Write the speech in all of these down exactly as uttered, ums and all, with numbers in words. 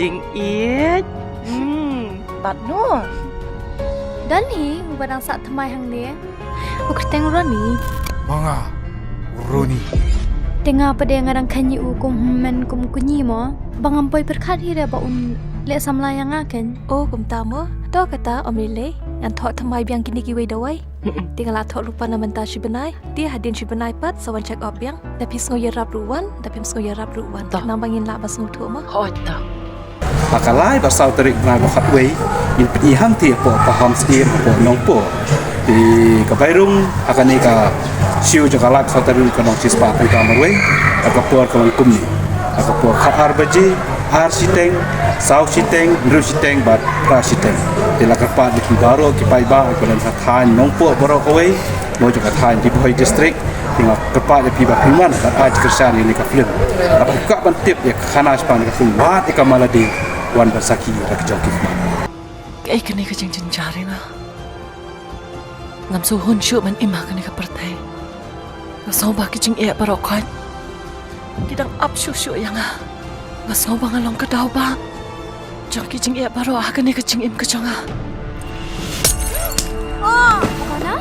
Jingïeit. Hmm, bad no? Don hi uba dang sah thymmai hangne. U kyrteng Ronnie. Ma nga, Ronnie. Te nga pat de nga dang kheiñ ïa u kum hynmen kum u kñi mo. Ba ngam poi pyrkhat hi re ba un leh samla ïa nga kein. O kumta mo. To kata ym lei lei. Ngan thoh thymmai biang kine kiwei dawai. Mm-mm. Te nga la thoh lypa na mynta shi bnai. Te hadien shi bnai pat sa wan check up biang. Da phi sngew ïarap ruh wan, da phim sngew ïarap ruh wan. To. Namar ba ngin lah ban sngewthuh mo. Hooid to. Ha ka lai bad saw tarik bnai ba khatwei, ngin pyni hangtei hapoh Pahom Scheme hapoh Nongpoh. Te ka bai rung ha kane ka siew jong ka lai bad saw tarik ka long shispah tyngka marwei. Ha ka por ka long kumne. Ha ka por khatar baje, ar shiteng, saw shiteng, hynriew shiteng bad phra shiteng. Te la kyrpad ïa phi baroh ki paidbah kiba don ha thaiñ Nongpoh baroh kawei, mo jong ka thaiñ Ri Bhoi District. Te nga kyrpad ïa phi ba phin wan ban ai jingkyrshan ïa kane ka film. Haba phi kwah ban tip ïa ka khana shaphang kane ka film, Wad ïa ka Mala De, wan ban sakhi ïa la ka jong ki khmat. Kaei kane ka jingjynjar ïa nga. Ngam sngewhun shuh ban im ha kane ka pyrthei. Nga sngew ba ki jingeh baroh khoit ki dang ap shuh shuh ïa nga. Nga sngew ba nga long ka daw ba jong ki jingeh baroh ha kane ka jingim ka jong nga. Oh, Kona?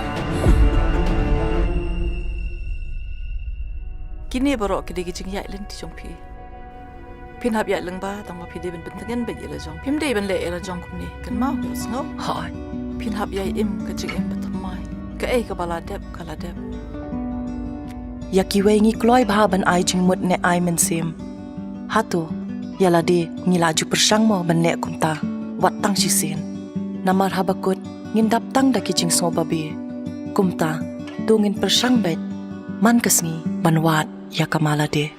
Kine baroh ki dei ki jingïaid lynti jong phi. Phin hap ïaid lyngba tang ba phi dei ban pyntngen beit ïa la jong. Phim dei ban leh ïa la jong kumne. Kynmaw, sngew? Hooid. Phin hap ïai im ka jingim ba thymmai. Kaei kaba la dep ka la dep. Ïa kiwei ngi kloi bha ban ai jingmut ne ai mynsiem. Hato ïa lade ngi la ju pyrshang mo ban leh kumta, wat tang shisien. Namar haba kut ngin dap tang da ki jingsngew babe. Kumta to ngin pyrshang beit man ka sngi ban wad ïa ka Mala De.